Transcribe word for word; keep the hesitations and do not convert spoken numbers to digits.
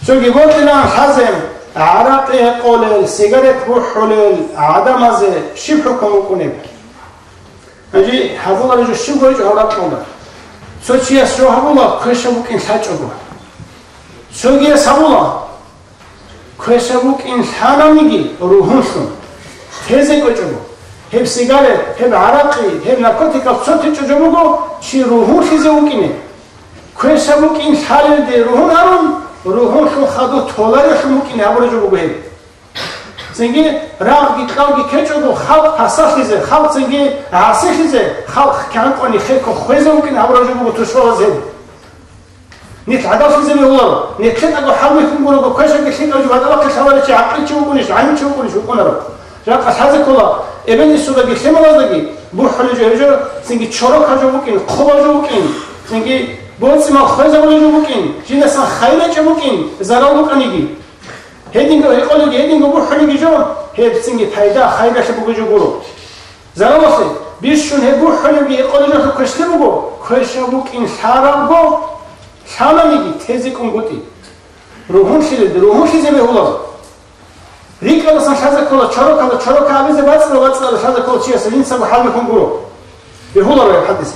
Цоги бокьилаан лъазе, гӀаракъи гьекъолел, сигарет бухӀулел гӀадамазе щиб хӀукму букӀунеб? Гьанже гьабуларо жо щиб гьечӀо гьаб ракьалда. Цо чияс жо гьабула, квешаб букӀин лъачӀого. Цогияс гьабула, квешаб букӀин лъананиги ругьунлъун. Тезе кӀвечӀого. Гьеб сигарет, гьеб гӀаракъи, гьеб наркотикал цо течӀо жо буго, чи ругьунлъизе вукӀине. Квешаб букӀин лъалелде ругьун гьарун, ругьунлъун хадув толаревлъун букӀине гьабураб жо буго гьеб. Цинги рагъги кьалги ккечӀого халкъ пасалъизе, халкъ цинги гӀасилъизе, халкъ кигӀан кӀвани хехго хвезе вукӀине гьабураб жо буго тушбабаз гьеб. Нилъ гӀадаллъизе бегьуларо, нилъедаго хӀалбихьун гурого, квешабги лъикӀабги гьадабахъе лъаларев чи гӀакъличи вукӀунищ, гӀалимчи вукӀунищ вукӀунаро. Жакъа лъазе ккола, эбел-инсудаги лъималаздаги бухӀулеб жо гьеб жо, цинги чорокаб жо букӀин, хъубаб жо букӀин, цинги боцӀи-мал хвезабулеб жо букӀин, жиндасан хайир гьечӀеб букӀин, зарал букӀаниги. Гьединго гьекъолебги, гьединго бухӀулебги жо, гьеб цинги пайда, хайиралъе бугеб жо гуро. Заралалъе бищун гьеб бухӀулебги гьекъолеб жолъул квешлъи буго, квешаб букӀин лъарабго, лъананиги тезе кӀунгутӀи. Ругьунлъилелде ругьунлъизе бегьуларо. РикӀкӀадасан лъазе ккола чорокалда чорока абизе, бацӀцӀадал бацӀцӀадалда лъазе ккола чиясда жинцаго хӀалбихьун гуро. Бегьуларо гьеб хӀадис.